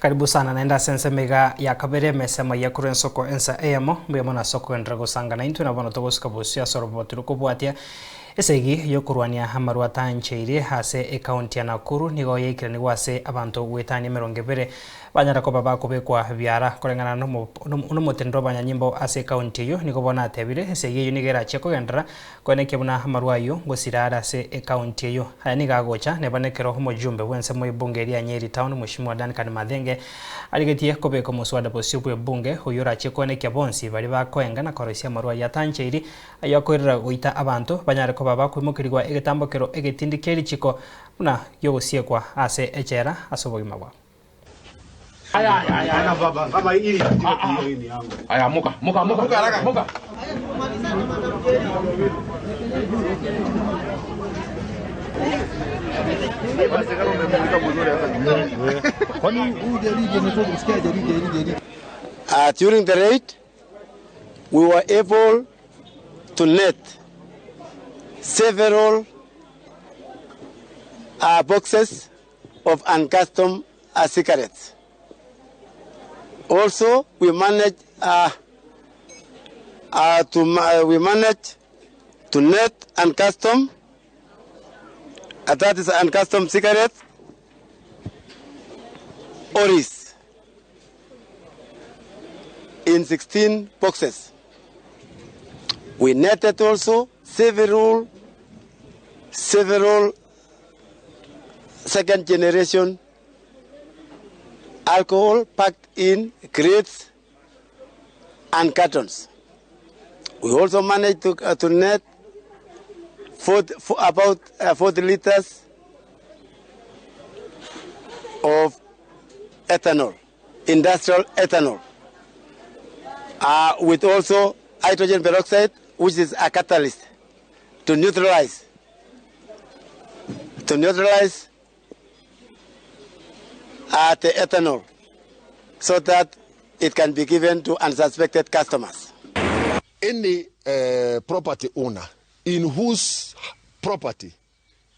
Karibu sana naende ase ensemo iga ya kabere emesemo ya korwa ensoko ensa eyemo. Mbuya mono ase okogenderera gosanga naintwe na bono togosuka bosio ase oroboti rokobwatia esegi yokorwania amarwa atancheiri ase ecounty ya Nakuru nigo yaikeranigwe ase abanto goetania emerongo ebere banyara koba bakobekwa biara koreng'ana nomoteneneri bw'abanyanyimbo ase ecounty eyio nigo bono atebire esegi eyio nigo erachie kogenderera Koenekia buna amarwa ayio ngosira are ase ecounty eyio. Aya nigo agocha neba nekero omojumbe bw'ensemo y'ebunge eria ya Nyeri Town Mweshimiwa Duncan Mathenge arigetie kobeka omoswada bosio bw'ebunge oyio orachie koenekia bonsi baria bakoenga na koroisia amarwa ayio atancheiri ayio akoirera goita abanto banyare koba bakoimokerigwa egetambokero egetindi ki'erichiko buna gi'ogosiekwa ase echela ase obogima bwabo. During the raid, we were able to net several boxes of uncustomed cigarettes. Also, we managed uh, uh, to uh, we managed to net uncustomed uh, that is uncustomed cigarettes oris in 16 boxes. We netted also several several second generation alcohol packed in crates and cartons. We also managed to, uh, to net 40, for about uh, 40 liters of ethanol, industrial ethanol, uh, with also hydrogen peroxide, which is a catalyst to neutralize to neutralize uh, the ethanol so that it can be given to unsuspected customers. Any uh, property owner in whose property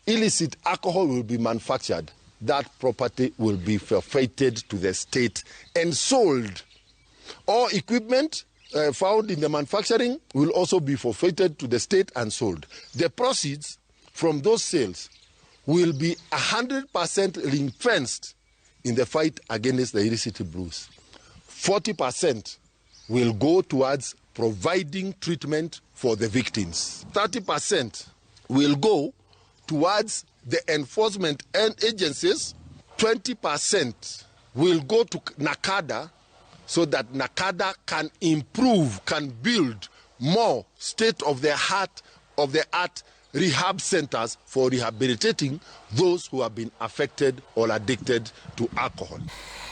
illicit alcohol will be manufactured, that property will be forfeited to the state and sold. All equipment uh, found in the manufacturing will also be forfeited to the state and sold. The proceeds from those sales will be 100% ring fenced in the fight against the illicit brews. 40% will go towards providing treatment for the victims. 30% will go towards the enforcement and agencies. 20% will go to NACADA so that NACADA can improve, can build more state of the heart of the art rehab centers for rehabilitating those who have been affected or addicted to alcohol.